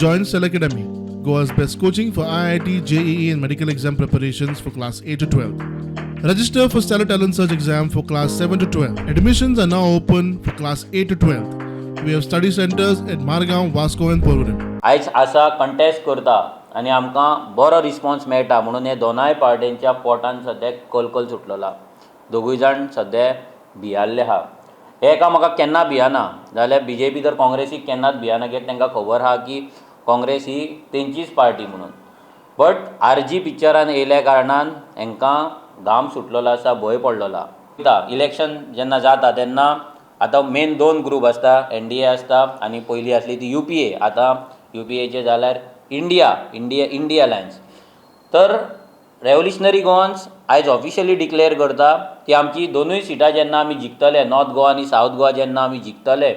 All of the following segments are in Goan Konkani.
Join Cell Academy, Goa's best coaching for IIT, JEE, and medical exam preparations for class 8 to 12. Register for Stellar Talent Search exam for class 7 to 12. Admissions are now open for class 8 to 12. We have study centers at Margao, Vasco, and Porvorim. आयज आसा कंटेस्ट करता आनी आमकां बरो रिस्पोन्स मेळटा म्हणून हे दोनाय पार्ट्यांच्या पोटान सद्याक कलकल सुटलेलो आहा. दोगूय जाण सद्या भियाल्ले आहा. हे एकामेकाक केन्ना भियाना जाल्यार बीजेपी तर काँग्रेसीक केन्नाच भियाना, कित्याक तांकां खबर आहा की काँग्रेस ही तेंचीच पार्टी म्हणून. बट आरजी पिक्चरान येयल्या कारणान हेंकां घाम सुटलेलो आसा, भंय पडलेलो आहा. इलेक्शन जेन्ना जाता तेन्ना आतां मेन दोन ग्रूप आसता, एनडीए आसता आनी पयलीं आसली ती युपीए. आतां युपीएचे जाल्यार इंडिया इंडिया इंडिया अलायन्स. तर रेवोल्युशनरी गोवन्स आयज ऑफिशियली डिक्लेअर करता की आमची दोनूय सिटां जेन्ना आमी जिखतले, नॉर्थ गोवा आनी सावथ गोवा जेन्ना आमी जिखतले,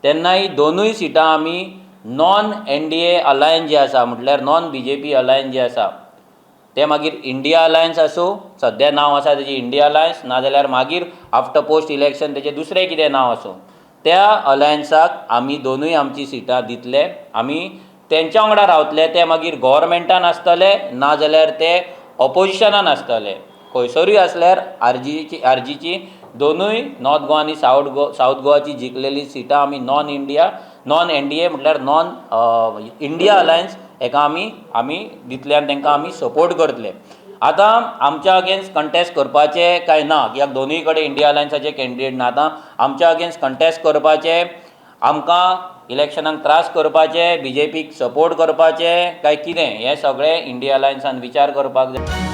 तेन्ना ही दोनूय सिटां आमी नॉन एनडीए अलायन्स जे आसा, म्हटल्यार नॉन बीजेपी अलायन्स जे आसा, ते मागीर इंडिया अलायन्स आसूं, सद्या नांव आसा तेजें इंडिया अलायन्स, नाजाल्यार मागीर आफ्टर पोस्ट इलेक्शन तेजें दुसरें कितें नांव आसूं, त्या अलायन्साक आमी दोनूय आमची सिटां दितले. आमी तेंच्या वांगडा रावतले. ते मागीर गोवोरमेंटान आसतले नाजाल्यार ते ऑपोजिशनान आसतले, खंयसरूय आसल्यार आरजीची आरजीची दोनूय नॉर्थ गोवा आनी सावथ गोवाची जिखलेली सिटां आमी नॉन इंडिया नॉन एनडीए, म्हटल्यार नॉन इंडिया अलायन्स हेका आमी दितले आनी तांकां आमी सपोर्ट करतले. आतां आमच्या अगेन्स्ट कंटेस्ट करपाचें काय ना, कित्याक दोनूय कडेन इंडिया अलायन्साचे कॅन्डिडेट ना. आतां आमच्या अगेन्स्ट कंटेस्ट करपाचें, आमकां इलेक्शनाक त्रास करपाचे, बीजेपीक सपोर्ट करपाचे काय कितें, हें सगळें इंडिया अलायन्सान विचार करपाक जाय.